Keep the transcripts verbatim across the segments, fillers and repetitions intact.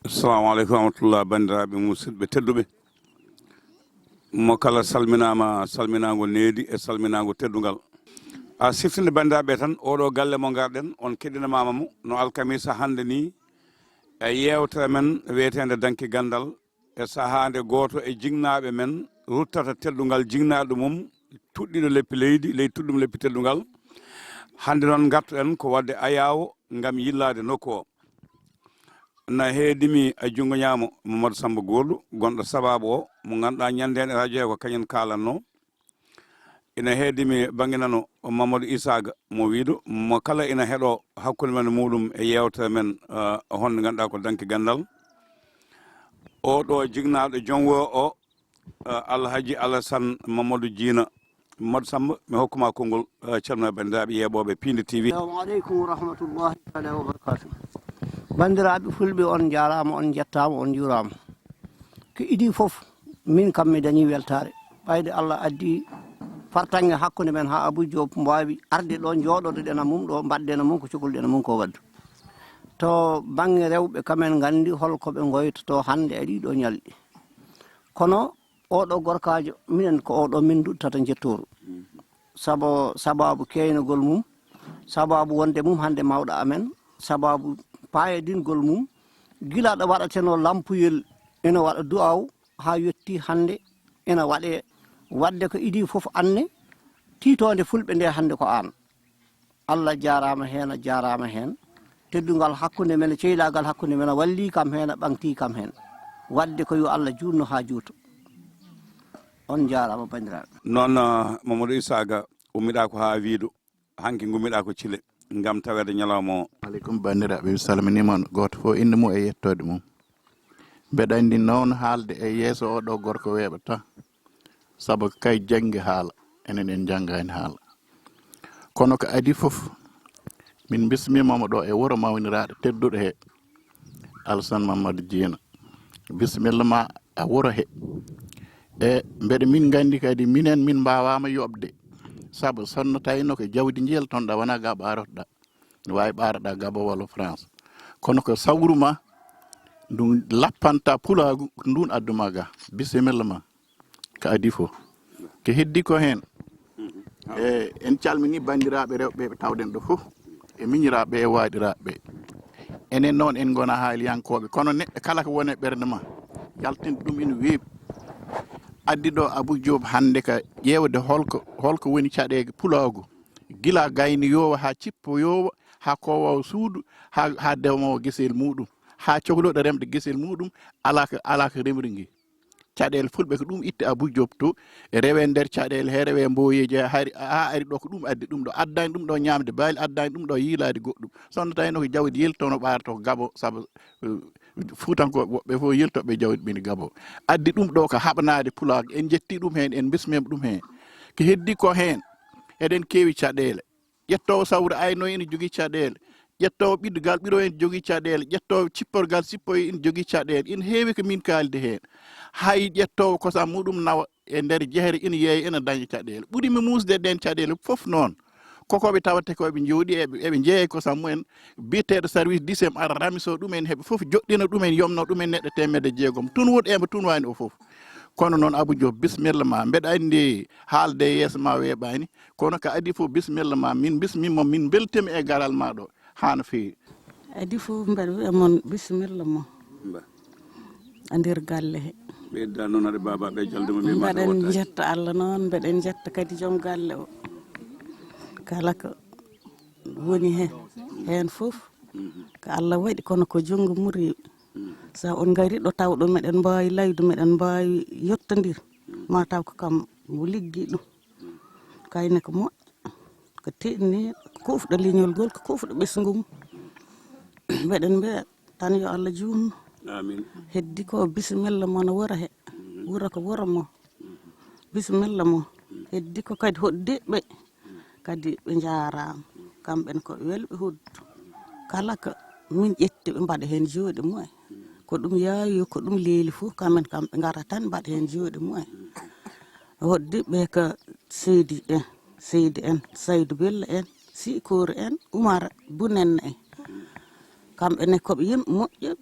Assalamu aleykum warahmatullah, banndiraaɓe musidɓe tedduɓe. Mo kala salminaama, salminaango needi e salminaango teddungal. A siftinde banndiraaɓe tan, oɗo galle mo ngarɗen, on keɗinamaama mo no alkamisa hannde ni, e yeewtere men wiyeteende Danki Ganndal, e sahaa nde gooto e jinnaaɓe men ruttata teddungal jinnaaɗo mum, tuɗɗiiɗo leppi leydi, ley tuɗɗum leppi teddungal. Hannde noon ngartuɗen ko waɗde ayaawo ngam yillaade nokku o. Na heedimi e junngo ñaamo Mamadou Samba Goorɗo, gonɗo sabaabu o, mo ngannduɗaa ñande heen e radio he ko kañum kaalanno. Ina heedimi bannge nano Mamadou Isaga mo Wiido, mo kala ina heɗo hakkunde men e muɗum e yeewtere men, eh, honde ngannduɗaa ko Danki Ganndal. Oɗo jinnaaɗo joom wuro o, eh, Alhaji Alassane Mamadou Jiina. Mamadou Samba, mi hokkuma konngol, eh, calmina banndiraaɓe yeeɓooɓe Piindi T V. Assalamu aleykum wa rahmatullahi taala wa barakatuh. Banndiraaɓe fulɓe, on njaaraama, on njettaama, on njuuraama. Ko idii fof, min kam mi dañii weltaare. Ɓayde Allah addi fartaŋŋe hakkunde men haa Abou Diop mbaawi arde ɗo, njooɗoɗen e mum ɗo, mbaɗden e mum ko cukalɗen e mum ko waɗde. To bannge rewɓe, kam en nganndi hol ko ɓe ngoytotoo hannde e ɗii ɗoo ñalɗi. Kono oɗo gorkaajo, minen ko oɗo min nduttata njettooru. Sabo, sabaabu keeynagol mum, sabaabu wonde mum hannde mawɗo amen, sabaabu paayodingol mum, gila ɗo waɗatenoo lampuyel ina waɗa du'aaw haa yettii hannde ina waɗee. Waɗde ko idii fof anne, tiitoonde fulɓe nde hannde ko aan. Allah jaaraama heen, a jaaraama heen. Teddungal hakkunde men, ceylaagal hakkunde men, a wallii kam heen, a ɓaŋtii kam heen. Waɗde ko yo Allah juutno haa juuto. On njaaraama, banndiraaɓe. Noon, ah, Mamadou Isaga, ummiɗaa ko haa Wiido, hanki ngummiɗaa ko Cile, ngam taweede ñalawma o. Aleykum, banndiraaɓe, mi salminiima on, gooto fof innde mum e yettoode mum. Mbeɗa anndi noon haalde e yeeso oɗo gorko weeɓata, sabu kay janngi haala, enen en njanngaani haala. Kono ko adii fof, min mbismiima mo ɗo e wuro mawniraaɗo tedduɗo he, Alassane Mamadou Jiina. Bisimilla ma a wuro he. E mbeɗa min nganndi kadi minen min mbaawaama yoɓde, sabu sinno tawno ko jawdi njeeltonoɗaa, wonaa ga ɓaarotoɗaa. Ne waawi ɓaaroɗaa Gabon walla France. Kono ko sawru ma, ndun lappanta pulaagu, ko ndun adduma ga. Bisimilla ma. Ko adii fof. Ko heddii ko heen. E, en calminii banndiraaɓe rewɓe ɓe tawɗen ɗo fof. E miñiraaɓe e waaɗiraaɓe. Enen noon en ngonaa haaliyankooɓe. Kono neɗɗo kala ko woni e ɓernde ma, yaltin ɗum ina weeɓi. Addi ɗo Abou Diop hannde ka ƴeewde holko, holko woni caɗeele pulaagu. Gila gayniyoowo haa cippoyoowo, haa koowoowo suudu, haa, haa demoowo gesel muɗum, haa cohlooɗo remde gesel muɗum, alaa ko, alaa ko remri ngi. Caɗeele fulɓe ko ɗum itti Abou Diop to, rewe nder caɗeele he, rewe mboyeeji he, hari, haa ari ɗo ko ɗum addi ɗum ɗo. Addaani ɗum ɗo ñaamde baali, addaani ɗum ɗo yiilaade goɗɗum. Sinno tawno ko jawdi yeltono ɓaarato ko Gabon, sabu, eh, Fuutankooɓe woɓɓe fof yeltooɓe jawdi ɓe Gabon. Addi ɗum ɗo ko haɓanaade pulaagu. En njettii ɗum heen, en mbismiima ɗum heen. Ko heddii ko heen, eɗen keewi caɗeele. Ƴettoowo sawru aynoye ina jogii caɗeele. Ƴettoowo ɓiɗɗo gal ɓiroye ina jogii caɗeele. Ƴettoowo cipporgal sippoye ina jogii caɗeele. Ina heewi ko min kaaldi heen. Hay ƴettoowo kosam muɗum nawa e nder jehre ina yeeya ina daña caɗeele. Ɓuri mi muusde ɗeen caɗeele fof noon, ko ko ɓe tawata ko ɓe njooɗi eɓe, eɓe njeeya kosam mumen. Biyeteeɗo service dixième ara ramiso ɗumen, heɓe fof joɗɗina ɗumen, yomno ɗumen neɗɗo teemedde jeegom. Tun wuɗ eɓe tun waani o fof. Kono noon Abou Diop, bisimilla ma. Mbeɗa anndi haalde yeeso ma weeɓaani. Kono ka adii fof, bisimilla ma, min bismima, min mbeltima e garal ma ɗo, haa no feewi. Adii fof, mbeɗa wiya mon bisimilla mo. Mba. E nder galle he. Ɓeyda noon, haɗa baaba ɓe jalde mo, mbiya ma mbeɗen tawa taaki. Njetta Allah noon, mbeɗen njetta kadi joom galle o. Kala ko woni he, heen fof, mhm, ko Allah waɗi, kono ko junngo mum rewi. Mhm. So on ngari ɗo, tawɗo meɗen mbaawi laydu, meɗen mbaawi yottondir, mhm, ma taw ko kam mo liggi ɗum. Kayne ko moƴƴo, ko teɗni, ko kuufɗo leñol ngol, ko kuufɗo ɓesngu mum. Mbeɗen mbiya tan yo Allah juutnu. Amin. Heddi ko bisimilla mo no wuro he. Wuro ko wuro mo. Bisimilla mo. Heddi ko kadi hoɗdiɓe. Kadi ɓe njaaraama. Kamɓe ne ko welɓe hoddu. Kala ko min ƴetti ɓe mbaɗa heen juuɗe mumen. Ko ɗum yaawi, ko ɗum leeli fof, kamɓe, kamɓe ngara tan mbaɗa heen juuɗe mumen. Hoɗdiɓe ko seydi en. Seydi en, Saydu Bello en, Sikori en, Umar Bunenna en. Kamɓe ne ko ɓe yimɓe moƴƴuɓe.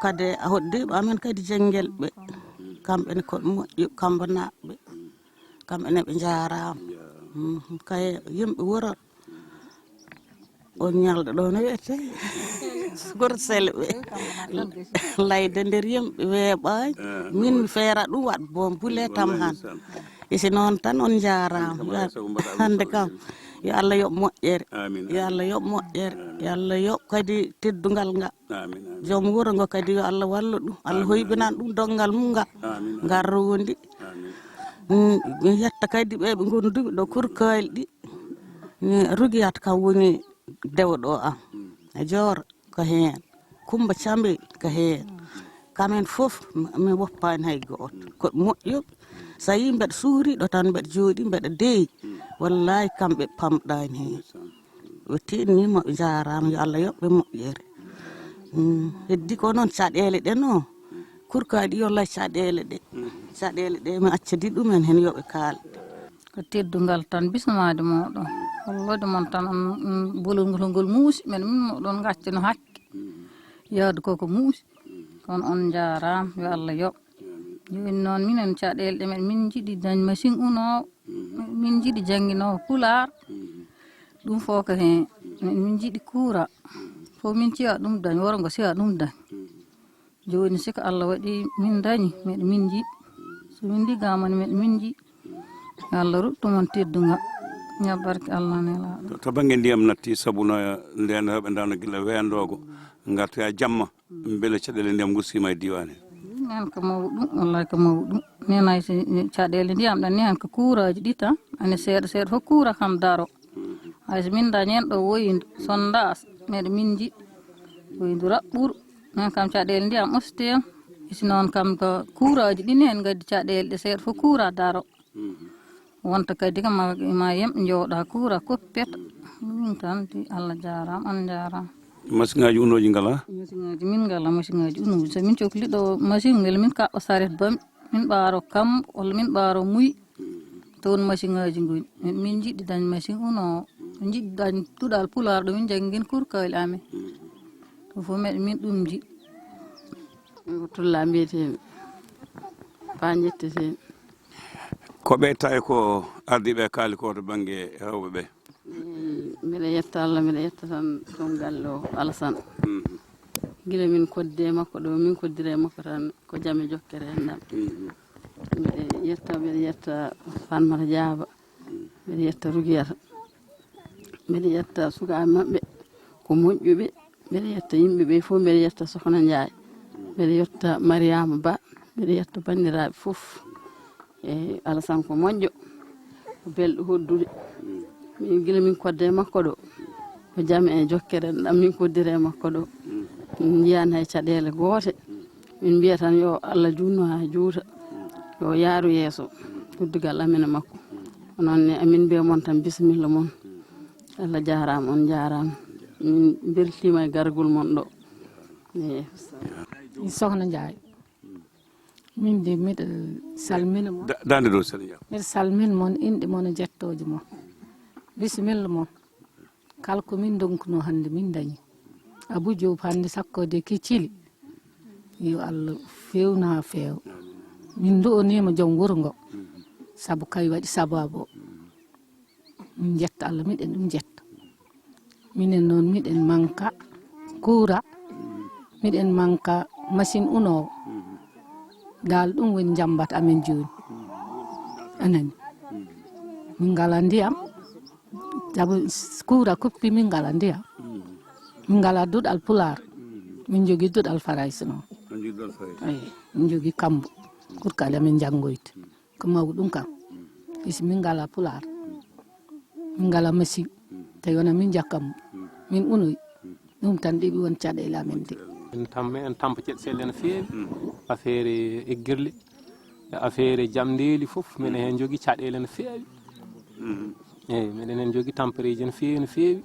Kadi a hoddiiɓe amen kadi Jenggelɓe. Kamɓe ne ko ɓe moƴƴuɓe, Kambanaaɓe. Kamɓe ne ɓe njaaraama. Mhm. Kay yimɓe wuro on ñalɗo ɗo no wiyete? Sukor selɓe. Layde nder yimɓe weeɓaani. Min mi feera ɗum waɗ boom bule tam han. E si noon tan on njaaraama. Hannde kam yo Allah yoɓ moƴƴere. Yo Allah yoɓ moƴƴere. Yo Allah yoɓ kadi teddungal ngal. Joom wuro ngo kadi yo Allah wallu ɗum. Allah hoybinan ɗum donngal mum ngal. Ngal rondi. Mm, mi yetta kadi ɓe ɓe ngonduɓe ɗo kurkaali ɗi. Rugiyat kam woni dewɗo am. E joor ko heen. Kumba Cambe ko heen. Kamen fof mi woppaani hay gooto. Ko moƴƴo. So a yii mbeɗa suuriiɗo tan mbeɗa jooɗi mbeɗa deeyi. Wallahi kamɓe pamɗaani heen. Ɓe tiɗniima ɓe njaaraama yo Allah yoɓ ɓe moƴƴere. Mm, heddi ko noon caɗeele ɗe no. Kurkaali ɗi wallahi caɗeele ɗe. Caɗeele ɗe mi accadi ɗumen heen yo ɓe kaalde. Ko teddungal tan bismaade mooɗon. Hollode mon tan on, on bolol ngol hongol muusi men min moɗon ngacca no hakke. Yaadu koko muusi. Kono on njaaraama yo Allah yoɓ. Jooni noon minen caɗeele ɗe men min njiɗi dañ machine unoowo. Min njiɗi jannginoowo pulaar. Ɗum fof ko heen. Min njiɗi kuura. Fof min ciya ɗum dañ, woro ngo siya ɗum dañ. Jooni si ko Allah waɗi min dañi, meɗe min njiɗi. So min liggaama ne meɗe min njiɗi. Yo Allah ruttu mon teddungal. Yo barke Allah nelaaɗo. To, to bannge ndiyam natti sabu no ndeen rewɓe ndano gila weendoogo ngartoya jamma. Mbele caɗeele ndiyam ngustiima e diiwaan he? Neen ko mawɗum, wallahi ko mawɗum. Neen hay so caɗeele ndiyam ɗan neen ko kuuraaji ɗi tan. Ane seeɗa seeɗa fof kuura kam daro. Hay so min dañen ɗo woyindu, sondage, meɗe min njiɗi. Woyindu raɓɓuru. Min kam caɗeele ndiyam usteema. Isi noon kam ko kuuraaji ɗi neen ngaddi caɗeele ɗe seeɗa fof kuura daro. Wonta kadi ko ma, ma yimɓe njooɗa kuura koppeta. Ɗum tan di Allah jaaraama, on njaaraama. Masiŋaaji unooji ngalaa? Masiŋaaji min ngalaa, masiŋaaji unooji. So min cokli ɗo masiŋ, walla min kaɓɓa saret bam, min ɓaaro kam, walla min ɓaaro muy. Toon masiŋaaji ngoni. Min, min njiɗi dañ masiŋ unoowo. Min njiɗi dañ duɗal pulaar ɗo min njanngi ngeen kurkaali amen. Ɗum fof meɗen min ɗum njiɗi. Ko Tulla mbiyetee-mi. Paa njettetee-mi. Ko ɓe tawi ko ardiiɓe e kaali ko to bannge rewɓe ɓe? Eh, mbiɗa yetta Allah, mbiɗa yetta tan toon galle o, Alasan. Mhm. Gila min koddi e makko ɗo, min koddiri e makko tan ko jam e jokkere enɗam. Mhm. Mbiɗa yetta, mbiɗa yetta Fatmata Jaaba, mbiɗa yetta Rugiyata, mbiɗa yetta sukaaɓe maɓɓe, ko moƴƴuɓe. Mbeɗa yetta yimɓe ɓe fof, mbeɗa yetta Sokhna Ndiaye, mbeɗa yetta Mariama Ba, mbeɗa yetta banndiraaɓe fof. E Alasan ko moƴƴo, ko belɗo hoddude. Min gila min kodde e makko ɗo, ko jam e jokkere enɗam min koddiri e makko ɗo. Min njiyaani hay caɗeele goote. Min mbiya tan yo Allah juutnu haa juuta, yo yaaru yeeso uddigal amen e makko. Ko noon ne amin mbiya mon tan bisimilla mon. Allah jaaraama, on njaaraama. Min mbeltiima e gargol mon ɗo. Eey. Mi Sokhna Ndiaye. Min de mbiɗa salmina mon. Da-, daande ɗo, Sokhna Ndiaye. Mbiɗa salmina mon, inɗe mon e jettooje mon. Bisimilla mon. Kala ko min ndonkuno hannde min dañi. Abou Diop hannde sakko de ki cili. Yo Allah feewnu haa feewa. Min ndu'oniima joom wuro ngo. Sabu kay waɗi sabaabu o. Min njetta Allah, miɗen ɗum njetta. Minen noon miɗen manka kuura, miɗen manka machine unoowo. Dal ɗum woni njambat amen jooni. A nani? Min ngalaa ndiyam, sabu kuura kuppi min ngalaa ndiyam. Min ngalaa duɗal pulaar, min njogii duɗal farayse noon. Eey, min njogii kambo, kurkaali amen njanngoyde. Ko mawɗum kam. Isi min ngalaa pulaar. Min ngalaa machine. Tawi wonaa min njakkam. Min unoy. Ɗum tan ɗeɓi won caɗeele amen de. En tam-, en tampa ceɗ selle no feewi. Affaire eggirle, e affaire jamndeeli fof, minen heen njogii caɗeele no feewi. Eey, minen heen njogii tampareeji no feewi, no feewi.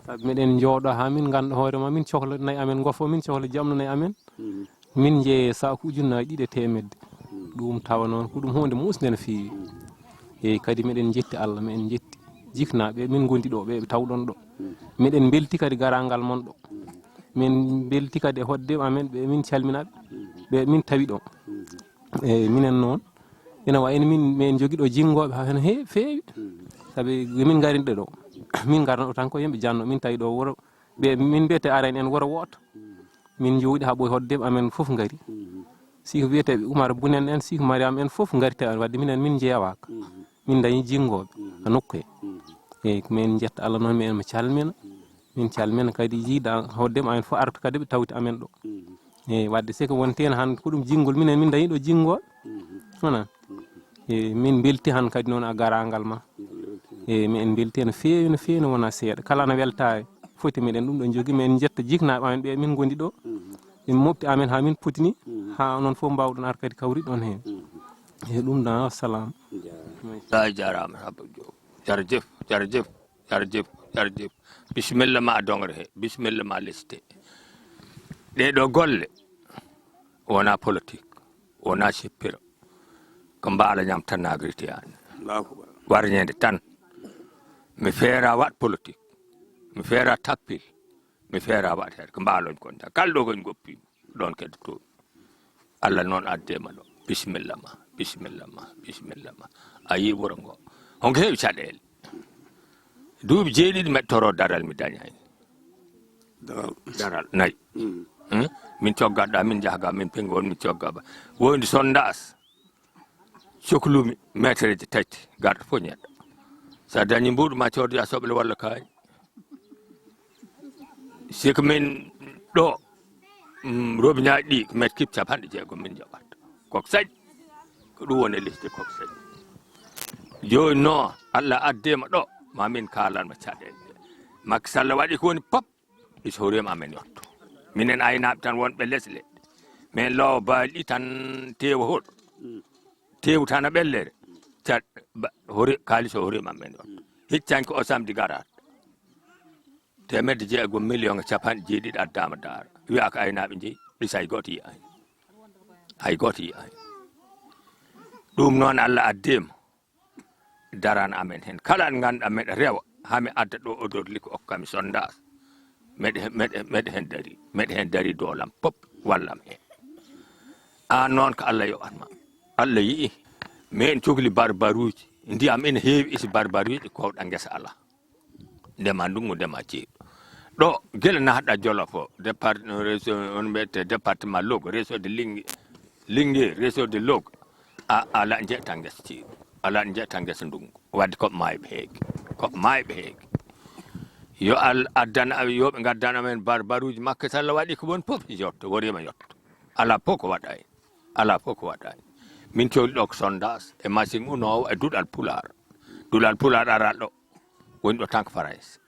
Sabu minen njooɗo haa min ngannda hoore ma, min cohla nayi amen, ngofo min cohla jamno nayi amen. Min njeeyee saaku ujunnaaji ɗiɗi e teemedde. Ɗum tawa noon ko ɗum huunde muusnde no feewi. Eyi, kadi meɗen njetti Allah, meɗen njetti jiknaaɓe min ngondi ɗo, ɓe tawɗon ɗo. Meɗen mbelti kadi garaangal mon ɗo. Min mbelti kadi e hoɗde amen, ɓe min calmina ɓe, ɓe min tawi ɗo. Eyi, minen noon, ina wayi no min, min njogii ɗo jinngooɓe haa heno he feewi. Sabi min ngarinɗe ɗo, min ngarno ɗo tan ko yimɓe janno, min tawi ɗo wuro, ɓe min mbiyete aren en wuro wooto. Min njoɗi haa ɓooyi hoɗde amen fof ngari. Si ko wiyeteeɓe Umar Bunen en, si ko Mariam en fof ngari tawi en, wadde minen min njeewaaka. Min dañi jinngooɓe e nokku he. Eyi, ko min njetta Allah noon, min calmina. Min calmina kadi jiiɗa hoɗde amen fof arta kadi ɓe tawti amen ɗo. Eyi, wadde si ko wonti heen han ko ɗum jinngol, minen min dañi ɗo jinngooɓe. Wona? Eyi, min mbelti han kadi noon a garaangal ma. Eyi, min mbelti no feewi, no feewi, no wona seeɗa. Kala na weltaa e foti meɗen ɗum ɗo njogii, min njetta jiknaaɓe amen ɓe min ngondi ɗo. Min mofti amen haa min potini, haa onon fof mbaawɗon ar kadi kawri ɗon heen. E ɗum ɗon, wassalam. A jaaraama Abba Diop. Jarjef, jarjef, jarjef, jarjef. Bisimilla ma dongre he, bisimilla ma leste. Ɗee ɗoo golle wonaa politique, wonaa sippiro. Ko mbaala ñam tan naagritiyani. Warñeende tan. Mi feera waɗ politique. Mi feera tappil. Mi feera waɗ heer ko mbaaloñ kon tan. Kala ɗo koñ goppi ɗon keddoto. Allah noon adde ma ɗo. Bisimilla ma, bisimilla ma, bisimilla ma. A yii wuro ngo. Honko heewi caɗeele. Duuɓi jeeɗiɗi meɗa toro daral mi dañaani. Daral. Daral nayi. Hmm? Min coggatɗa, min njahga, min pingol, min cogga ba. Wondi sondage. Coklumi metereji tati, garɗo fof ñeɗɗo. Sa dañi mbuɗu ma coodoya soble walla kaañ. Si ko min ɗo, mm, robiñaaji ɗi, ko met kip capanɗe jeegom min njaɓat. Kok sañ. Ko ɗum woni liste kok sañ. Jooni no, Allah adde ma ɗo, ma min kaalan ma caɗeele. Makki Sall waɗi ko woni pop, iso horeema amen yotto. Minen aynaaɓe tan wonɓe lesle. Min loowa baali ɗi tan teewa hoɗo. Teewu tan a ɓellere. Cat, ba, hore, kaalis o horeema amen yotto. Hiccanke o samedi garaat. Teemedde jeegom million e capanɗe jeeɗiɗi addaama daara. Wiyaa ko aynaaɓe njeyi, ɗi so hay gooto yiyaani. Hay gooto yiyaani. Ɗum noon Allah addeema darana amen heen. Kala ɗo ngannduɗaa meɗa rewa, haa mi adda ɗo odor liko okkami sondage. Meɗe, meɗe, meɗe heen dari, meɗe heen dari doolam pop wallam heen. Aan noon ko Allah yoɓat ma. Allah yi'i. Min cokli barbaruuji. Ndiyam ina heewi isi barbaruuji kowɗa ngesa alaa. Ndema ndungu, ndema ceeɗu. Ɗo gila nahɗa Jolof o, départ, région, on mbiyete département Log, réseau de Lingué-, Lingué, réseau de Log. A, ala njeeta ngesa ceeɗu. Ala njeeta ngesa ndungu. Wadde ko maayɓe heege. Ko maayɓe heege. Yo Allah addana, yo ɓe ngaddana men barbaruuji makko, so Allah waɗi ko woni fof yotto, woriima yotto. Ala fof ko waɗa hen. Ala fof ko waɗa hen. Min cohli ɗo ko sondage e machine unoowo e duɗal pulaar. Duɗal pulaar ara ɗo. Woni ɗo tan ko Farayse.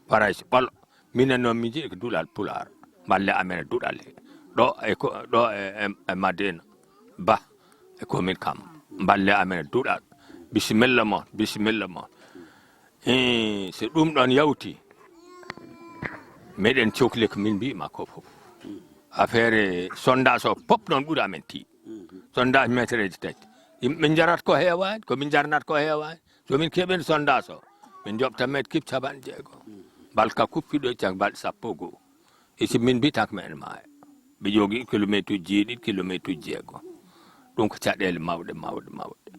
Farayse ɓolo. Minen noon min njiɗi ko duɗal pulaar. Mballe amen e duɗal he. Ɗo e ko, ɗo e, e, e Madina. Ba. E komin kam. Mballe amen e duɗal. Bisimilla mon, bisimilla mon. Hii, so ɗum ɗon yawti, meɗen cokli ko min mbiima ko fof. Affaire sondage o fof noon ɓuri amen tii. Sondage metereeji tati. Yimɓe min njarat ko heewaani, ko min njarnat ko heewaani. So min keɓen sondage o, min njoɓta met kip capanɗe jeego. Mbalka kuppiɗo e cag balɗe sappo e goo. E si min mbi tan ko meɗen maaya. Ɓe jogii kilometre uji jeeɗiɗi, kilometre uji jeego. Ɗum ko caɗeele mawɗe, mawɗe, mawɗe.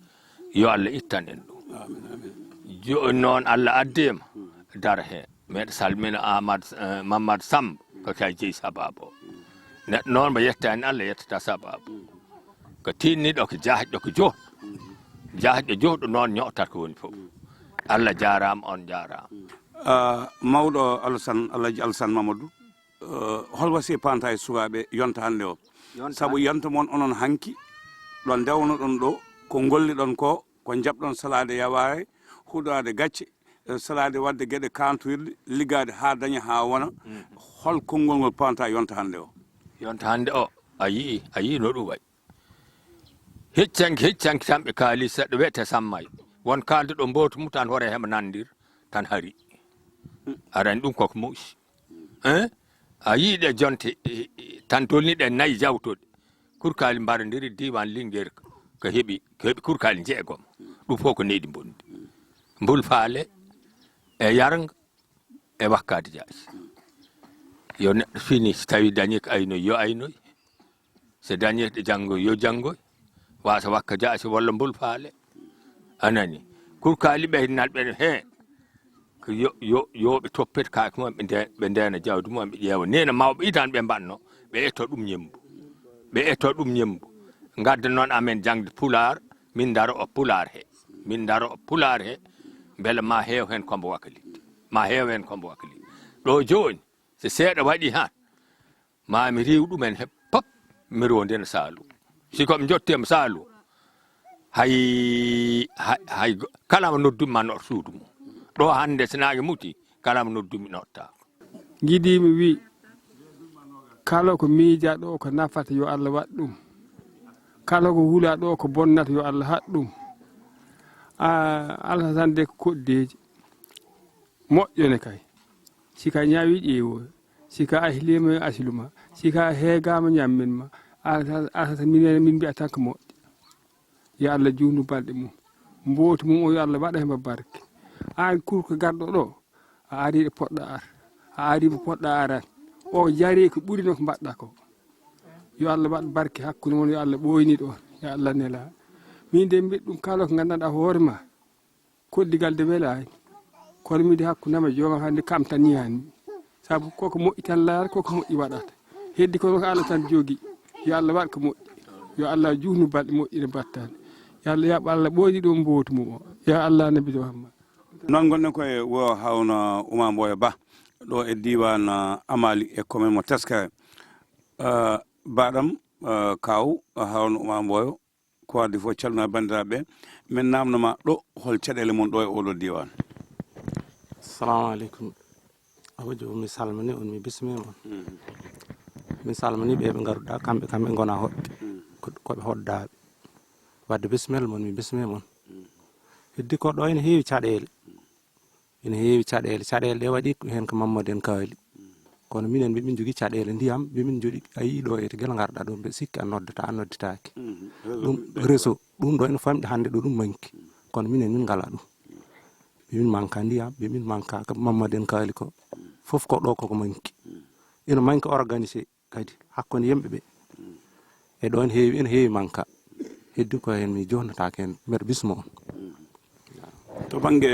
Yo Allah ittan en ɗum. Jooni noon Allah addeema dara heen. Meɗa salmina Amadou, eh, Mamadou Samb, ko kay jeyi sababu o. Neɗɗo noon mo yettaani Allah yettata sababu. Ko tinniɗo, ko jahɗo, ko johɗo. Jahɗo, johɗo noon ñootata ko woni fof. Allah jaaraama, on jaaraama. Ah, mawɗo Alassane, Alhaji Alassane Mamadou, eh, hol wasiya panta e sukaaɓe yonta hannde o? Sabu yonta mon onon hanki, ɗo ndewnoɗon ɗo, ko ngolliɗon ko, ko njaɓɗon salaade yawaare, huɗaade gacce, eh, salaade waɗde geɗe kantoyirɗe, liggaade haa daña haa wona. Hol konngol ngol panta yonta hannde o? Yonta hannde o, a yii, a yii no ɗum wayi. Heccanki, heccanki tan ɓe kaali seɗɗa wiyete sammay. Won kaalduɗo mbootu mum tan hoore heɓa nanndir tan hari. Arani ɗum koko muusi. Hein? A yii ɗe jonte, eh, eh, tan tolni ɗe nayi jawtuɗe. Kurkaali mbarondiri diiwaan Lingeer ko heɓi, ko heɓi kurkaali jeegom. Ɗum fof ko nehdi bonndi. Mbul faale e yarnga e wakkaade jaasi. Yo neɗɗo fini, so tawi dañi ko aynoy, yo aynoy. So dañi ɗo janngoy, yo janngoy. Wasa wakka jaasi walla mbul faale. A nani? Kurkaali ɓe nal ɓen he. Ko yo, yo, yo ɓe toppet kaake mum, ɓe nde-, ɓe ndeena jawdi mum, ɓe ƴeewa. Neena mawɓe idan ɓe mbaɗno, ɓe etto ɗum ñembu. Ɓe etto ɗum ñembu. Ngadda noon amen jaŋde Pulaar, min ndaro o Pulaar he. Min ndaro o Pulaar he, mbele ma heew heen kombo wakali. Ma heew heen kombo wakali. Ɗo jooni, so seeɗa waɗi han, ma mi riiw ɗumen he pop, mi rondina Saalum. Si ko ɓe njotti e mo Saalum, hay, hay, hay go-, kala mo noddumi ma noot suudu mum. Ɗo hannde so naange muti, kala mo noddumi nottaako. Ngiɗi mi wi, kala ko miija ɗo ko nafata yo Allah waɗ ɗum. Kala ko hula ɗo ko bonnata yo Allah haɗ ɗum. A, Alhasan de ko koɗdeeji. Moƴƴo ne kay. Si ka ñaawi ƴeewoy. Si ka ahlima asiluma. Si ka heegaama ñammin ma. Alhasan, Alhasan minen min mbiya tan ko moƴƴo. Yo Allah juutnu balɗe mum. Mbooti mum o yo Allah waɗa heen barke. Aan kurko garɗo ɗo, a ari ɗo poɗɗa ar. A ari mo poɗɗa aran. O jari ko ɓuri no ko mbaɗɗa ko. Yo Allah waɗ barke hakkunde mon, yo Allah ɓooyni ɗon. Yo Allah nela. Min de mbiɗ ɗum kala ko nganndanɗaa hoore ma. Koddigal de welaani. Kono miɗo hakkunde am e joomam hannde kam tan ñaami. Sabu koko moƴƴi tan laara, koko moƴƴi waɗata. Heddi ko ko Allah tan jogi. Yo Allah waɗ ko moƴƴi. Yo Allah juutnu balɗe moƴƴi ɗe mbaɗtaani. Yo Allah yaɓ Allah ɓooyni ɗo mbootu mum o. Ya Allah nabi Muhammad. Noon ngonɗen koye wo hawno Oumar Mboyo Ba, ɗo e diiwaan, uh, Amali e commune mo Teskere. Uh, baɗam, uh, kaw, uh, hawno Oumar Mboyo, ko addi fof calmina banndiraaɓe ɓe. Min naamno ma ɗo, hol caɗeele mon ɗo e oɗo diiwaan? Assalamu aleykum. Awa Joom, mi salmini on, mi bismima on. Mhm. Min salmini ɓe ɓe ngaruɗa, kamɓe, kamɓe ngona hoɗɓe. Mhm. Ko, ko ɓe hoɗdaaɓe. Wadde bismel mon, mi bismima on. Mhm. Heddi ko ɗo ene heewi caɗeele. Ene heewi caɗeele. Caɗeele ɗe waɗi ko heen ko Mammadu en kaali. Kono minen, ɓe min njogii caɗeele ndiyam, ɓe min njogii, a yii ɗo e to Gel ngarɗa ɗo, mbeɗa sikki a noddata, a noddetaake. Mhm. Ɗum réseau, ɗum ɗo ene famɗi hannde ɗo, ɗum manki. Kono minen, min ngala ɗum. Ɓe min manka ndiyam, ɓe min manka ko Mammadu en kaali ko. Fof ko ɗo koko manki. Ene manki organisé kadi hakkunde yimɓe ɓe. E ɗo ene heewi, ene heewi manka. Heddi ko heen mi jonnataake heen, mbeɗa bismo on. To bannge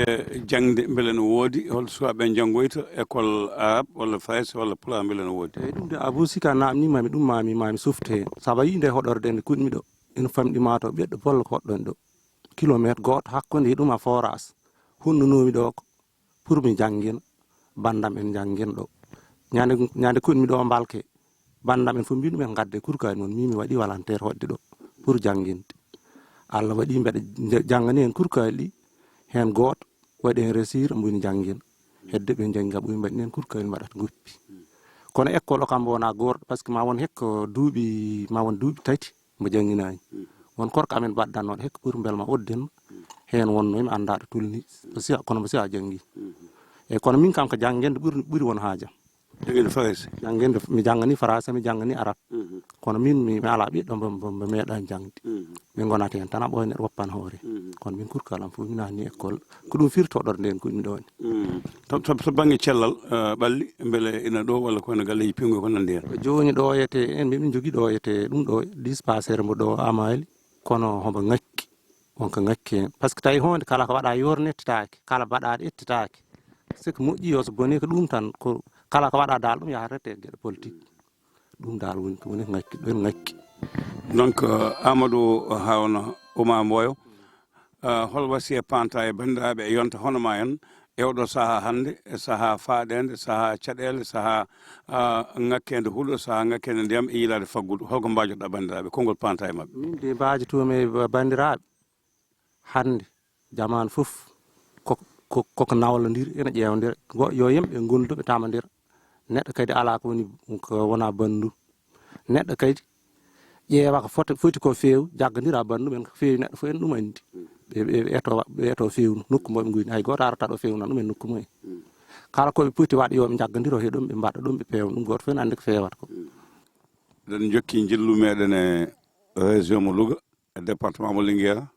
jaŋde, mbele no woodi, hol suwaaɓe njanngoyta école arabe walla français walla pulaar, mbele no woodi? Eyi, ɗum de Abou Sika naamnii ma mi ɗum, ma mi, ma mi softe heen. Sabu a yii nde hoɗorde nde kuɗmi ɗo, ene famɗi ma to ɓiɗɗo bollo ko hoɗɗon ɗo. Kilomètre gooto hakkunde e ɗum a forage. Hunnunoomi ɗo ko pour mi janngina, banndam en njanngina ɗo. Ñande, ñande kuɗmi ɗo Mbalke, banndam en fof mbiɗum en ngadde kurkaali mon, min mi waɗi volontaire hoɗde ɗo pour jannginde. Allah waɗi mbeɗa ja-, janngani en kurkaali ɗi, heen gooto waɗi heen réussir, mbo ina janngina. Hedde ɓe njanngi kam, ɓe mbaɗi heen kurkaali mbaɗata goppi. Kono école o kam mbo wona goorɗo, par ce que ma won hekko duuɓi, ma won duuɓi tati. Mbo jannginaani. Mm. Won korko amen baɗdannooɗo hekka pour mbel ma odden ma. Mm. Heen wonnoo mi anndaa ɗo tolni. Ko siya, kono mbo siya janngi. Mm. Eyi, kono min kam ko janngende ɓuri, ɓuri won haajam. Janngende français? Janngende, mi janngani français, mi janngani arabe. Mm. Kono min mi, mi alaa ɓiɗɗo mbo, mbo, mbo meeɗaani jaŋde. Mm. Min ngonata heen tan, a ɓooy neɗɗo woppan hoore. Mm. Kono min kurkal am fof mi naatni école. Ko ɗum firtoɗorde nden ko ɗum ɗo ni. Mm. To, to, to bannge cellal, eh, ɓalli, mbele ina ɗo walla ko ene galleeji pingo ko nanndi heen? Jooni ɗo yete, en min njogii ɗo yete, ɗum ɗo dispensaire mbo ɗo Amali, kono hombo ŋakki, wonko ŋakki heen. Par ce que tawi huunde kala ko waɗa yornettitaake, kala baɗaaɗo ettitaake. Ce que moƴƴi yo so boni ko ɗum tan, ko kala ko waɗa dal ɗum yahata e geɗe politique. Ɗum dal woni ko woni ŋakki, ɗon ŋakki. Donc, eh, Amadou Harouna Oumar Mboyo, eh, hol wasiya panta e banndiraaɓe e yonta hono ma en e oɗo sahaa hannde, e sahaa faaɗeende, sahaa caɗeele, sahaa, eh, ŋakkeende huɗo, sahaa ŋakkeende ndiyam e yiilaade faggudu? Holko mbaajotoɗaa banndiraaɓe, konngol panta e maɓɓe? Min de mbaajotoomi e ba-, banndiraaɓe hannde, jamaanu fof ko, ko, koko nawlondiri, ene ƴeewndira. Go-, yo yimɓe ngondu ɓe tamondira. Neɗɗo kadi alaa ko woni, ko wona banndum. Neɗɗo kadi ƴeewa ko foti, foti ko feew, jaggondira banndum en ko feewi neɗɗo fof en ɗum anndi. Ɓe, ɓe, ɓe eto, ɓe eto feewnu nokku mo ɓe ngoyni. Hay gooto arata ɗo feewna ɗum en nokku mumen. Kala ko ɓe poti waɗ yo ɓe jaggondiro he ɗum, ɓe mbaɗa ɗum, ɓe peewna ɗum. Gooto fof ene anndi ko feewata ko. Eɗen jokki njillu meɗen e région mo Louga, e département mo Linguère.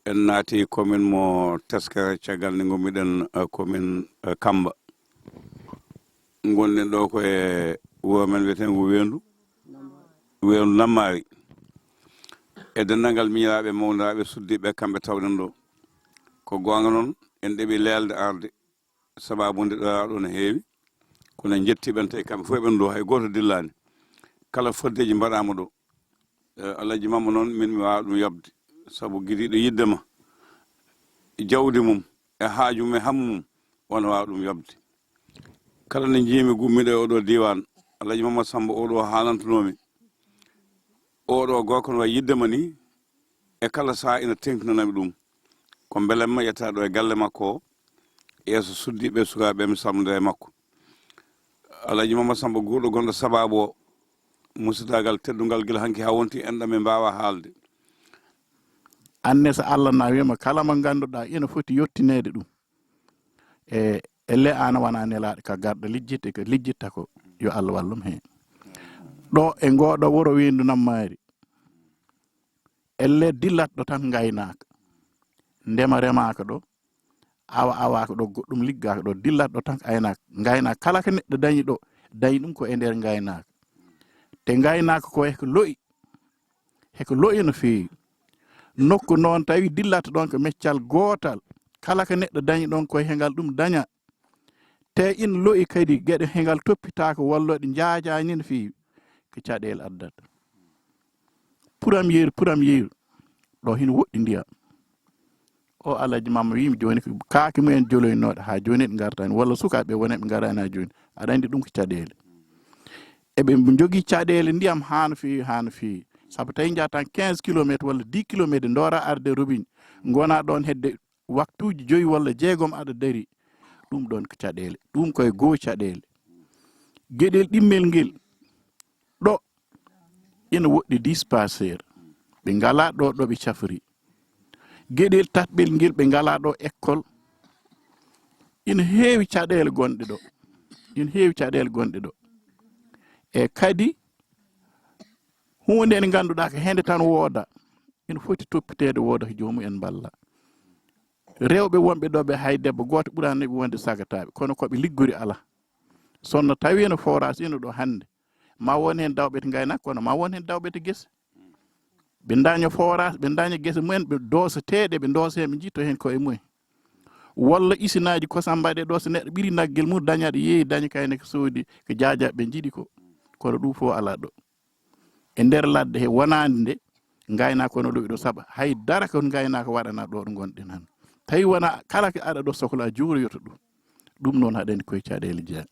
En naati commune mo Teskere, caggal nde ngommiɗen, eh, commune, eh, Kamba. Ngonɗen ɗo ko e wuro men wiyeteengo Weendu, Weendu Nammaari. E denndaangal miñiraaɓe, mawniraaɓe, suddiiɓe, kamɓe tawɗen ɗo. Ko goonga noon, en ɗeɓi leelde arde, sababu nde ɗo ɗo no heewi. Kono en njettii ɓen, tawi kamɓe fof ɓen ɗo, hay gooto dillaani. Kala foddeeji mbaɗaama ɗo. Eh, Alhaji Mamma noon, min mi waawa ɗum yoɓde, sabu gidiiɗo yiɗde ma, jawdi mum, e haaju mum, e hammu mum, wona waawa ɗum yoɓde. Kala nde njiimi gummiiɗo e oɗo diiwaan, Alhaji Mamma Samba oɗo haalantunoomi, oɗo gorko no wayi yiɗde ma ni, e kala sahaa ina teŋtinanami ɗum. Ko mbelamma yetta ɗo e galle makko o, yeeso suddiiɓe, sukaaɓe, mi salmondira e makko. Alhaji Mamma Samba guurɗo gonɗo sababu o, musidaagal teddungal gila hanki haa wonti enɗam, ɓe mbaawa haalde. Anne so Allah na wiima kala mo ngannduɗaa ina foti yottineede ɗum. E, elle aan wona nelaaɗo ka garɗo lijjitte, ko lijjitta ko, yo Allah wallum heen. Ɗo e ngooɗo wuro Weendu Nammaari, elle dillatɗo tan ngaynaaka. Ndema remaaka ɗo, awa awaaka ɗo, goɗɗum liggaaka ɗo, dillatɗo tan aynaaka, ngaynaaka. Kala ko neɗɗo dañi ɗo, dañi ɗum ko e nder ngaynaaka. Te ngaynaaka ko e ko lo'i, heko lo'i no feewi. Nokku noon tawi dillata ɗon ko meccal gootal. Kala ko neɗɗo dañi ɗon ko e hengal ɗum daña. Te ina lo'i kadi geɗe hengal toppitaaka walla ɗe njaajaani no feewi. Ko caɗeele addata. Puram yeeru, puram yeeru. Ɗo hino woɗɗi ndiyam. O Alhaji Mamma wiimi jooni ko kaake mumen joloynooɗe haa jooni ɗe ngartaani, walla sukaaɓe wonɓe ngaraani haa jooni. Aɗa anndi ɗum ko caɗeele. Eɓe njogii caɗeele ndiyam haa no feewi, haa no feewi. Sabu tawi njaha tan quinze kilomètres walla dix kilomètres ndoora arde robinet, ngona ɗon hedde waktuuji joyi walla jeegom aɗa dari. Ɗum ɗon ko caɗeele. Ɗum koye goo caɗeele. Geɗel ɗimmel ngel ɗo ina woɗɗi dispensaire. Ɓe ngalaa ɗo ɗo ɓe cafri. Geɗel tatɓel ngel ɓe ngalaa ɗo école. Ina heewi caɗeele gonɗe ɗo. Ina heewi caɗeele gonɗe ɗo. E kadi huunde nde ngannduɗaa ko hende tan wooda. Ina foti toppiteede wooda ko joomum en mballa. Rewɓe wonɓe ɗo ɓe hay debbo gooto ɓuraani ɓe wonde sagataaɓe, kono ko ɓe liggori alaa. Sonno tawi no forage ina ɗo hannde, ma won heen dawɓe to ngaynaaka, kono ma won heen dawɓe to gese. Ɓe daña forage, ɓe daña gese mumen, ɓe doosa teeɗe, ɓe doosa heen, ɓe njitto heen koye mumen. Walla isinaaji kosam mbaɗe ɗo, so neɗɗo ɓiri naggel mum daña, ɗo yeeyi daña kayne ko soodi, ko jaajaaɓe ɓe njiɗi ko. Kono ɗum fof alaa ɗo. E nder ladde he wonaande nde, ngaynaaka kono lowi ɗo, sabu hay dara ko ngaynaaka waɗana ɗo ɗo ngonɗen hannde. Tawi wona kala ko aɗa ɗo sohla juuroyoto ɗum. Ɗum noon haɗani koye caɗeele jeyaa.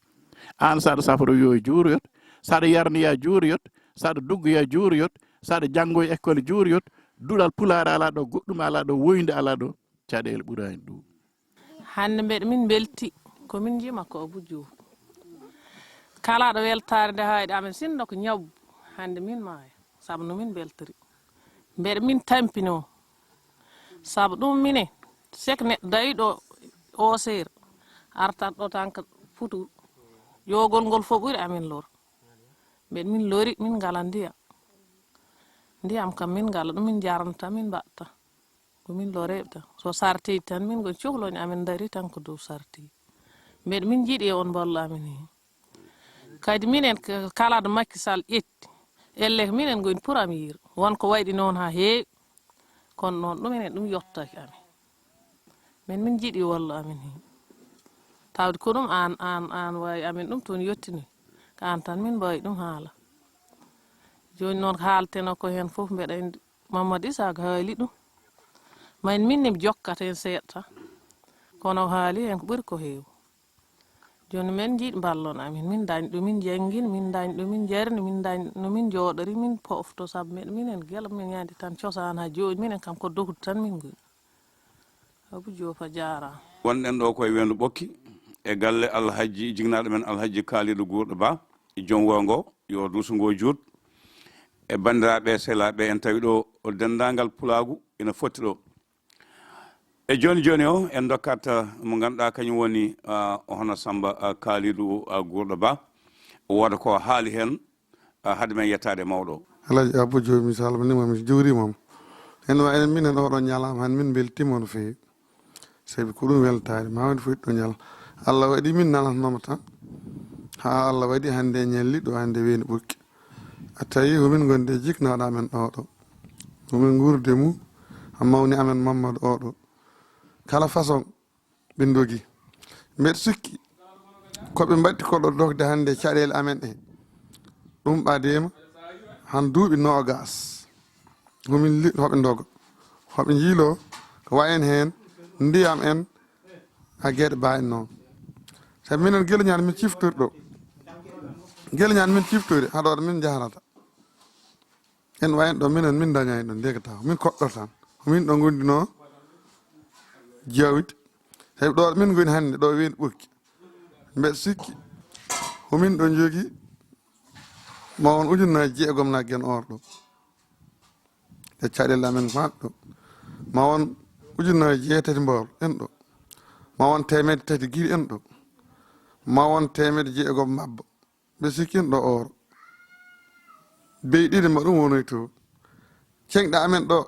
Aan saɗa safro yo juuroyot, saɗa yarniya juuroyot, saɗa duggoya juuroyot, saɗa janngoya école juuroyot, duɗal pulaar alaa ɗo, goɗɗum alaa ɗo, woynde alaa ɗo, caɗeele ɓuraani ɗum. Hannde mbeɗa min mbelti, ko min njiima ko Abou Diouf. Kala ɗo weltaare nde hayɗa amen sinno ko ñaw, hannde min maaya, sabu no min mbeltori. Mbeɗa min tampinoo, sabu ɗum minen, sek neɗɗo dawi ɗo o seer, artat ɗo tan ko futur, ƴoogol ngol fof ɓuri amen lor. Mbeɗa min lori, min ngala ndiyam. Ndiyam kam min ngala ɗum, min jarnata, min mbaɗta. Ko min loreeɓe tan. So sarteeji tan, min ko cohloñ amen dari tan ko dow sarteeji. Mbeɗa min njiɗi e on mballo amen heen. Kadi minen k-, kala ɗo Macky Sall ƴetti, elle ko minen ngoni pour am yiir. Won ko wayɗi noon haa heewi. Kono noon ɗum enen ɗum yottaki amen. Min, min njiɗi wallo amen heen. Tawde ko ɗum aan, aan, aan waawi amen ɗum toon yottini. Ko aan tan min mbaawi ɗum haala. Jooni noon ko haaltenoo ko heen fof mbeɗa anndi Mamadou Isaaka haali ɗum. Ma en min ne mi jokkata heen seeɗa tan. Kono o haali heen ko ɓuri ko heewi. Jooni min njiɗi mballon amin. Min ndañ ɗo min njanngin, min ndañ ɗo min njarni, min ndañ no min njooɗori, min pofto sabu min, minen gila min ñande tan cosaan haa jooni. Minen kam ko dogude tan min ngoni. Abou Diouf a jaaraama. Wonɗen ɗo koye Weendu Ɓokki e galle Alhaji, jignaaɗo men Alhaji Kalidou Guurɗo Ba, joom wuro ngo, yo duuso ngo juut. E banndiraaɓe, sehilaaɓe, en tawi ɗo o denndaangal pulaagu ina fotti ɗo. E jooni jooni o, en ndokkat, ah, mo ngannduɗaa kañum woni, ah, o hono Samba, ah, Kalidou, ah, Guurɗo Ba. O wooda ko haali heen, ah, hade men yettaade e mawɗo o. Alhaji Abou Diouf, mi salminiima, mi juuriima. Heen wa enen minen oɗo ñalaama han min mbeltiima no feewi. Sabi ko ɗum weltaare ma woni fof ɗo ñal. Allah waɗi min nanatnoma tan. Haa Allah waɗi hannde ñalli ɗo hannde weeni ɓokki. A tawi homin gonde jiknaɗo amen oɗo. Homin guurde mu a mawni amen Mammadu oɗo. Kala façon ɓe ndogi. Mbeɗa sikki ko ɓe mbaɗti ko ɗo dogde hannde caɗeele amen ɗe. Ɗum ɓadema han duuɓi noogas. Homin li-, hoɓe ndoga. Hoɓe njiilo ko wayen heen ndiyam en a geɗe mbawi noon. Sabi minen gila ñaan min ciftori ɗo. Gila ñaan min ciftori haɗoɗo min jahrata. En wayen ɗo minen min dañani ɗo ndegata. Min koɗɗo tan. Min ɗo gondino jawdi. Sabi ɗo min goni hannde ɗo weeni ɓokki. Mbeɗa sikki homin ɗo jogi ma won ujunnaaji jeegom naggen or ɗo. E caɗeele amen maɗ ɗo. Ma won ujunnaaji jeetati mbool en ɗo. Ma won teemedde tati giri en ɗo. Ma won teemedde jeegom mabba. Mbeɗa sikki en ɗo or. Bey ɗiɗi ma ɗum wonoy to. Ceŋɗa amen ɗo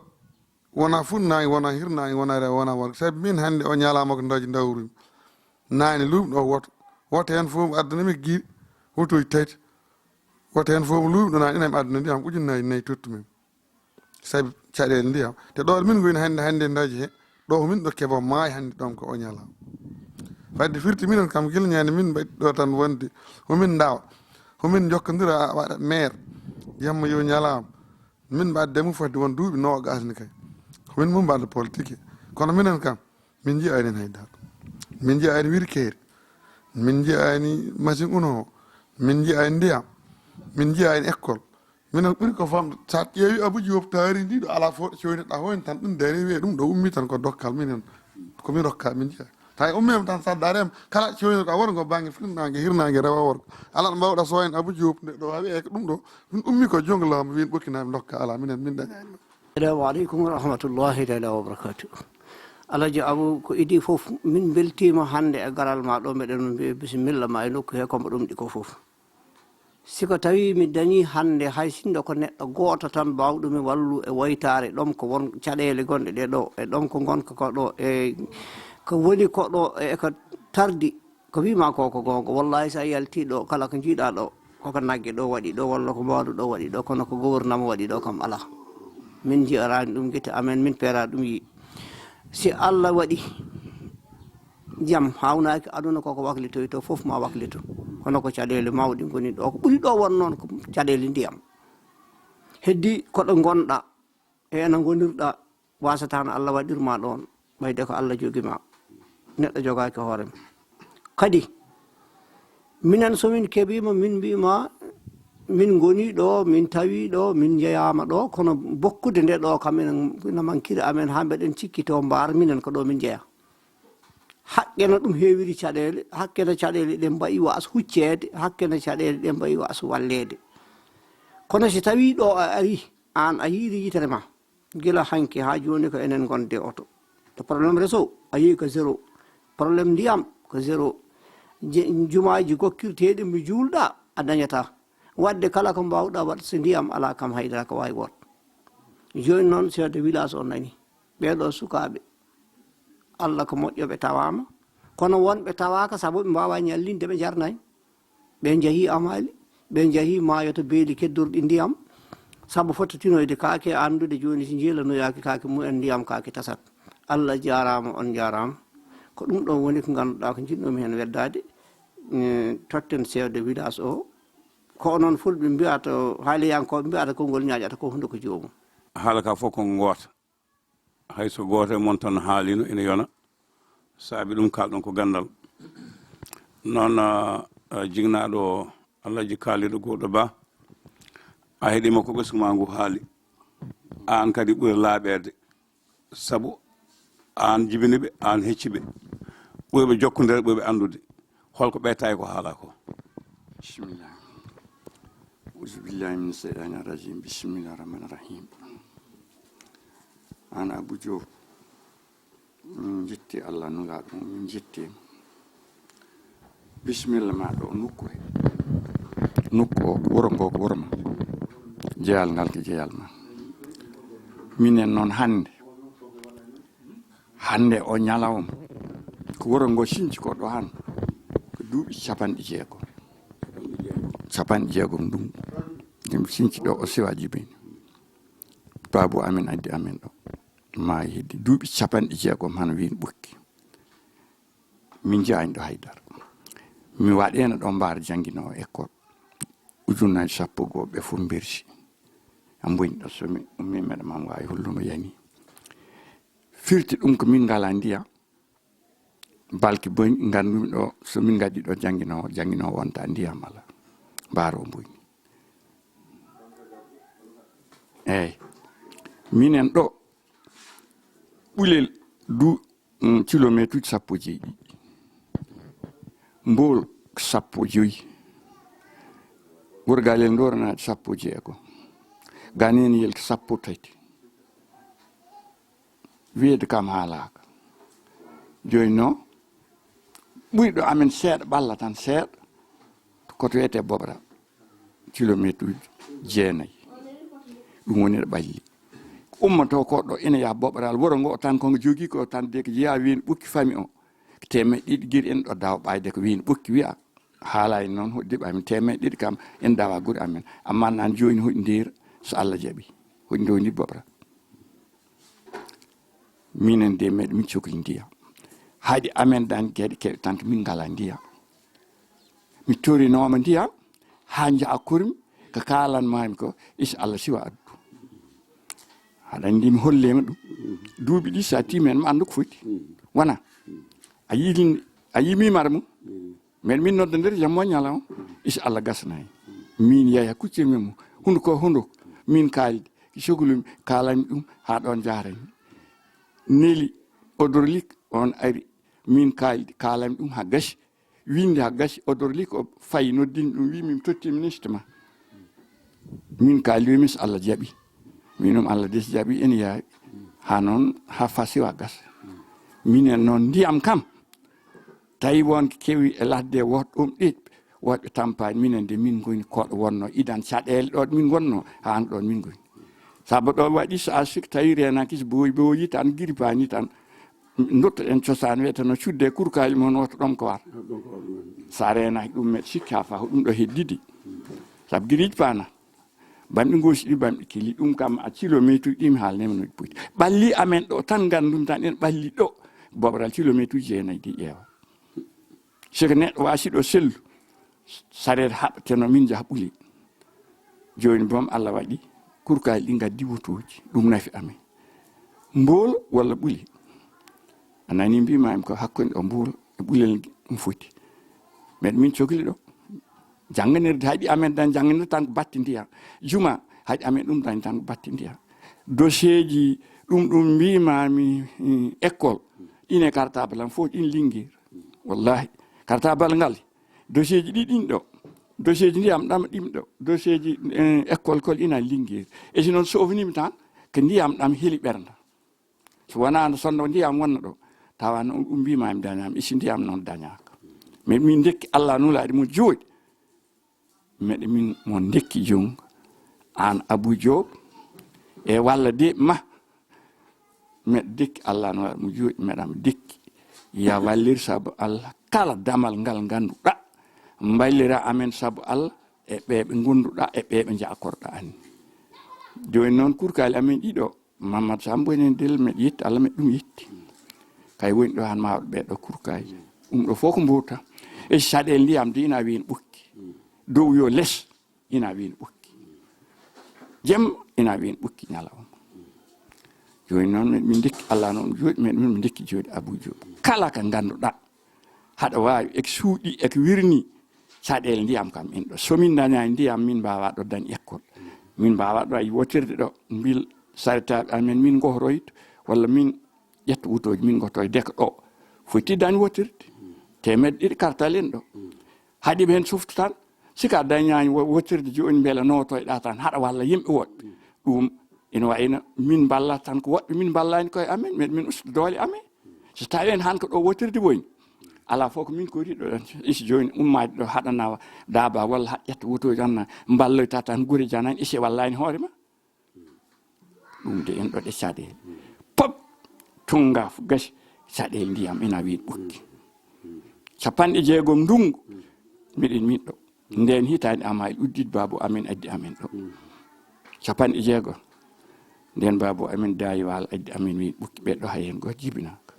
wona funnaange, wona hirnaange, wona rewo, wona worgo. Sabi min hannde o ñalaama ko ndaji ndawrumi. Naane luuɓi ɗo woto. Woto heen fof mo addana mi giri. Wotoji tati. Woto heen fof mo luuɓi ɗo naane ina mi addana ndiyam ujunnaaji nayi tottu min. Sabi caɗeele ndiyam. Te ɗo min ngoni hannde, hannde ndaji he. Ɗo ko min ɗo keɓo maayi hannde ɗon ko o ñala. Fadde firti minen kam gila ñande min mbaɗi ɗo tan wonde. Homin ndawa. Homin jokkondira waɗa maire. Jamma yo ñalaama. Min mbaɗa demu fodde won duuɓi noogas ni kay. Ko min mum mbaɗa politique. Kono minen kam, min njiya enen haydara. Min njiya enen wirkeeri. Min njiya enen machine uno. Min njiya enen ndiyam. Min njiya enen école. Minen ɓuri ko famde. Sa ƴeewi Abou Diop taari ndi ɗo ala fof ɗo coynoɗa hoyno tan ɗum dari wiye ɗum ɗo ummi tan ko dokkal minen. Ko min rokka min njiya. Tawi ummima tan saddarema kala coynoɗa worgo bangge firnange hirnange rewa worgo. Ala ɗo mbawɗa soyen Abou Diop nde ɗo hawi e ko ɗum ɗo. Min ummi ko jongo laamu win ɓokkinaɓe dokka ala minen min dañani ɗum. Assalamu aleykum wa rahmatullahi taala wa barakatuh. Alaji Abou ko idi fof min beltima hannde e garal ma ɗo meɗen mbiye bisimilla ma e nokku he kombo ɗum ɗi ko fof. Si ko tawi mi dañi hannde hay sinno ko neɗɗo gooto tan baawɗo mi wallu e woytaare ɗom ko won caɗeele gonɗe ɗe ɗo e ɗom ko ngonka ko ɗo e ko woni ko ɗo e ko tardi ko wima ko ko goonga wallahi sa yalti ɗo kala ko jiiɗa ɗo koko nagge ɗo waɗi ɗo walla ko mbaadu ɗo waɗi ɗo kono ko gouvernement waɗi ɗo kam ala min ji'arani ɗum gite amen min peera ɗum yi si Allah waɗi jam hawnaaki aduna koko waklitoy to fof ma waklito kono ko caɗeele mawɗe ngoni ɗo ko ɓuri ɗo won noon ko caɗeele ndiyam heddi koɗo ngonɗa e ena ngonirɗa wasatano Allah waɗirma ɗon ɓayde ko Allah jogima neɗɗo jogaaki hoorema kadi minen somin keɓima min mbima min ngoni ɗo min tawi ɗo min jeyama ɗo kono bokkude nde ɗo kam ina mankiri amen ha mbeɗen cikkito mbar minen ko ɗo min jeeya hakke no ɗum heewiri caɗeele hakke no caɗeele ɗen mbayi was hucceede hakke no caɗeele ɗen mbayi was walleede kono si tawi ɗo a ari an a yiiri yitere ma gila hanki ha joni ko enen gonde oto to problème réseau a yehi ko zéro problème ndiyam ko zéro jumaaji gokkirteɗi mi juulɗa a dañata wadde kala ko mbawɗa waɗ so ndiyam ala kam haydara ko wawi woot joni noon chef de village o nani ɓeɗo sukaɓe allah ko moƴƴo ɓe tawama kono wonɓe tawaka saabu ɓe mbawa ñallinde ɓe jarnayi ɓe jeehi amali ɓe jeehi maayo to beeli keddorɗi ndiyam sabu fottitinoyde kaake anndude joni si jeelanoyaki kaake mumen ndiyam kaake tasat allah jarama on jarama ko ɗum ɗon woni ko ganduɗa ko jiɗnomi hen weddade totten chef de village o ko onon fulɓe mbiyata haaliyankoɓe mbiyata konngol ñaƴata ko hunde ko joomum haala ka fof ko goota hayso gooto e mon tan haalino ina yona saabi ɗum kalɗon ko gandal noon jignaɗo o allahji kaaliɗo gowɗo ba a heɗima ko ɓesgu ma ngu haali an kadi ɓuri laaɓede sabu an jibini ɓe an hecci ɓe ɓuri ɓe jokkondire ɓuri ɓe andude holko ɓe tawi ko haala ko bisimilla auzubillahi min seytani rajim bisimilla rahmani rahim an abou diop min jetti allah nugaɗo min jetti bisimilla ma ɗo nokku he nokku o wuro ngo ko wuro ma jeyal ngal ko jeyal ma Minen noon hannde, hannde o ñalawma, ko wuro ngo sinci ko ɗo han, ko duuɓi capanɗe jeegom. Capanɗe jeegom ɗum, ɗum sinci ɗo o siwa jibini. Baabu amen addi amen ɗo. Maayi heddi duuɓi capanɗe jeegom hano wiin ɓukki. Min njiyaani ɗo haydara. Mi waɗeena ɗo mbaar jannginoowo école. Ujunnaaji sappo goo ɓe fof mbersi. Amboñ ɗo so mi ummi meɗa mam waawi hollumo yani. Firti ɗum ko min ngalaa ndiyam. Balki boy ngandumi ɗo so min ngaddi ɗo jannginoowo, jannginoowo wonta ndiyam ala. Mbaar o mboyni. Eeyi. Minen ɗo ɓulel du, mm, kilomeetuuji sappo e jeeɗiɗi. Mbool ko sappo e joyi. Wurgalel Ndooranaaji sappo e jeego. Ganeeniyel ko sappo e tati. Wiyeede kam haalaaka. Jooni noon, ɓuyɗo amen seeɗa, ɓalla tan seeɗa, ko to wiyetee Bobra, kilomeetuuji jeenayi. Ɗum woni ɗo ɓalli. Ummoto ko ɗo ina yaha Bobral, wuro ngo tan ko ngo jogii ko tan de ko jeyaa wiin ɓukki fami o. Ko teemeɗɗe ɗiɗi giri en ɗo dawa ɓayde ko wiin ɓukki wiya. Haalaani noon hoɗi diɓa amen teemeɗɗe ɗiɗi kam en dawa guri amen. Amma nan jooni hoɗi ndeer so Allah jaɓi. Hoɗi ndewni Bobra. Minen de meɗen min cokli ndiyam. Haɗi amen dan geɗe keɗe tan ko min ngala ndiyam. Mi torinooma ndiyam haa njaha kormi ko kaalanmaami ko, inchallah siwa addu. Aɗa anndi mi holleema ɗum. Duuɓi ɗi so a tiimi en ma anndu ko foti. Wona. A yiɗi, a yimi mara mum. Meɗen min nodda nder jamma ñalawma. Inchallah gasnayi. Min yahi kuccirmi mo. Hundo ko hundo. Min kaaldi. Ki sogolumi kaalami ɗum haa ɗoon jaarani. Neli odorlik on ari. Min kaaldi kaalami ɗum haa gasi. Winde haa gasi odorlik o fayi noddini ɗum wi min totti ministre ma. Min kaaldi wi mis Allah jaɓi. Min ɗum Allah des jaɓi ene yaawi. Haa noon haa fasiwa gasa. Minen noon ndiyam kam. Tawi wonko kewi e ladde woɗ ɗum ɗi woɗɓe tampaani minen de min ngoni koɗo wonno idan caɗeele ɗo min ngonno haa an ɗon min ngoni. Sabu ɗo waɗi so a sik tawi renaki so boyi boyi tan giripani tan dottoɗen cosaan wiyeteno cudde kurkali mon woto ɗom ko war. Sa renaki ɗum meɗ sikki ha fa ko ɗum ɗo heddidi. Sabu giriji pana. Bamɗi gosi ɗi bamɗi kili ɗum kam a kilometre ɗi mi haalnema no ɗi poti. Ɓalli amen ɗo tan gandum tan en ɓalli ɗo. Bobral kilometre uji jeenayi ɗi ƴeewa. Siko neɗɗo wasi ɗo sellu. Sareet haɓateno min jaha ɓuli. Joni boom Allah waɗi kurkaji ɗi gaddi wotoji. Ɗum nafi amen. Mbool walla ɓuli. A nani mbimami ko hakkunde o mbool e ɓulel ɗum foti. Men min cokli ɗo. Jannganirde haɗi amen dan jannganirde tan ko batti ndiyam. Juma haɗi amen ɗum dan tan ko batti ndiyam. Dossier ji ɗum ɗum mbimami, mm, école. Ɗin e cartable am fof ɗin Linguère. Wallahi. Cartable ngal. Dossier ji ɗi ɗin ɗo. Dossier ji ndiyam ɗam ɗim ɗo. Dossier ji, eh, école kol ina Linguère. E si noon sofinimi tan ko ndiyam ɗam heli ɓernda. So wonano sonno ndiyam wonno ɗo, tawa noon ɗum mbimami dañami, isi ndiyam noon dañaka. Mais min ndekki Allah nulaɗi mo jooɗi. Meɗe min mo ndekki jung, an Abou Diop, e walla de ma. Meɗe dekki Allah nulaɗi mo jooɗi, meɗam dekki. Ya wallir sabu Allah, kala damal ngal ganduɗa, mballira amen sabu Allah, e ɓeɓe gonduɗa, e ɓeɓe jakorɗa anni. Joni noon kurkali amen ɗiɗo, Mamadou Sambo enen del meɗe yetti Allah meɗe ɗum yetti. Kay woni ɗo han mawɗo ɓeɗo kurkaji. Ɗum ɗo fof ko mbowta. E caɗele ndiyam de ina weeni ɓokki. Dow yo les ina weeni ɓokki. Jemma ina weeni ɓokki ñalawma. Joni noon min ndekki Allah noon jooɗi men min ndekki jooɗi Abou Diop. Kala ka ganduɗa. Haɗa wawi ek suuɗi ek wirni caɗele ndiyam kam in ɗo. So min dañani ndiyam min mbawa ɗo dañ école. Min mbawa ɗo ay wotirde ɗo mbil saretaɓe amen min gohroyto walla min ƴetta wutoji min goto e deka ɗo. Foti dañ wotirde. Temed ɗiɗi kartal en ɗo. Haɗi ɓe hen sufta tan. Sika dañani wo-, wotirde joni beela notoyɗa tan haɗa walla yimɓe woɗɓe. Ɗum ina wayno min mballa tan ko woɗɓe min mballani koye amen, min, min usta doole amen. So tawi en han ko ɗo wotirde woni. Ala fof ko min koriɗo ɗon. Isi joni ummaade ɗo haɗa nawa daaba walla haɗ ƴetta wotoji anna mballoyta tan gure janan isi wallani hoore ma. ɗum de en ɗo ɗe caɗeele. Pop, tunnga fu gasi, caɗeele ndiyam ina weeɗi ɓukki. Capanɗe jeegom ndungu, miɗen min ɗo. Nden hitaande Amaali udditi baaba amen addi amen ɗo. Capanɗe jeegom. Nden baaba amen daayi waalo addi amen weeɗi ɓukki ɓe ɗo hay heen gooto jibinaaka.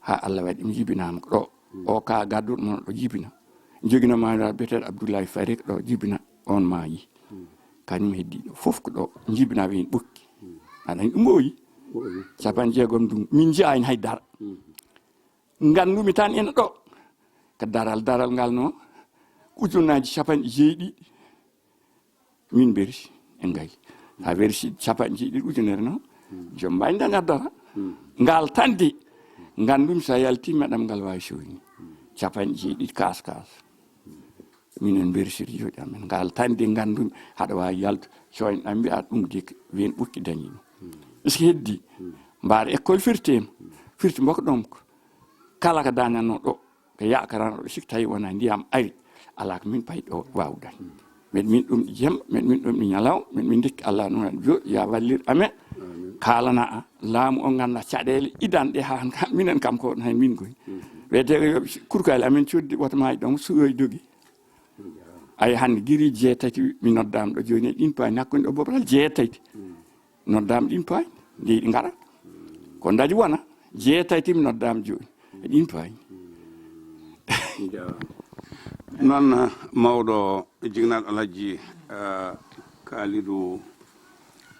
Haa Allah waɗi mi jibinaama ɗo. O ka gadduɗo mon ɗo jibina. Jogino ma biyeteeɗo Abdullahi Farik ɗo jibina on maayi. Kañum heddi ɗo fof ko ɗo jibina weeɗi ɓukki. Aɗa anndi ɗum ɓooyi. Capanɗe jeegom ndungu. Min njiyaani hay dara. Nganndumi tan ina ɗo. Ko daral, daral ngal no ujunnaaji capanɗe jeeɗiɗi. Min bersi e ngayi. Haa bersi capanɗe jeeɗiɗi ujunere no. Joom mbawi dañat dara. Ngal tan de. Nganndumi so a yalti meɗam ngal wawi sowni. Capanɗe jeeɗiɗi kaas kaas. Minen bersiri jooɗi amen. Ngal tan de nganndumi haɗa wawi yaltu. Coñɗam mbiya ɗum de weeɗi ɓukki dañi ɗum. Est-ce que heddi? Mbaar école firtema. Firti mboko ɗom ko. Kala ko dañatno ɗo, ko yakarano ɗo, sik tawi wona ndiyam ari, ala ko min payi ɗo wawude. Meɗ min ɗum ɗi jemma, meɗ min ɗum ɗi ñalawma, meɗ min ndekki Allah noon aɗa jooɗi, ya wallir amen. Kaalana a, laamu o ngannda caɗeele idan ɗe haa minen kam ko hay min koy. Wiyete ko yo kurkaali amen coddi woto maaji ɗon suwoy dogi. Ay hannde giri jeetati mi noddaama ɗo jooni e ɗin paani hakkunde o bobral jeetati. Noddaama ɗin paani, de ɗi ngara. Ko ndaji wona, jeetati mi noddaama jooni. E ɗin paani. Noon mawɗo jignaaɗo Alhaji Kalidou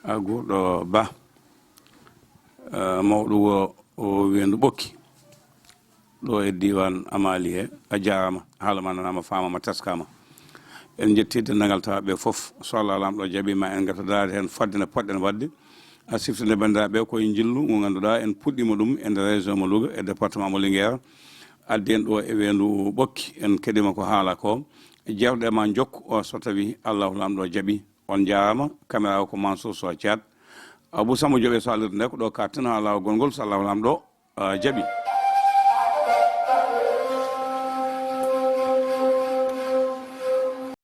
Agoɗo Ba, mawɗo wo o weendu ɓokki. Ɗo e diiwaan Amaali he, a jaaraama, haala ma nanaama, faamaama, taskaama. En njetti denndaangal tawaaɓe ɓe fof. So Allah Laamɗo jaɓiima, en ngarta daade heen fodde nde poɗɗen waɗde. A siftinii banndiraaɓe ɓe ko e njillu ngu ngannduɗaa en puɗɗiima ɗum e nder région mo Louga e département mo Linguère. Addi en ɗo e weendu ɓokki, en keɗiima ko haala ko. Jeewte ma njokku o so tawii Allahu Laamɗo jaɓii. On njaaraama. Caméra o ko Mansour Sow Thiat. Abou Samba Diop e so Allah nde ko ɗo ka tan haa laawol gonngol so Allahu Laamɗo jaɓii.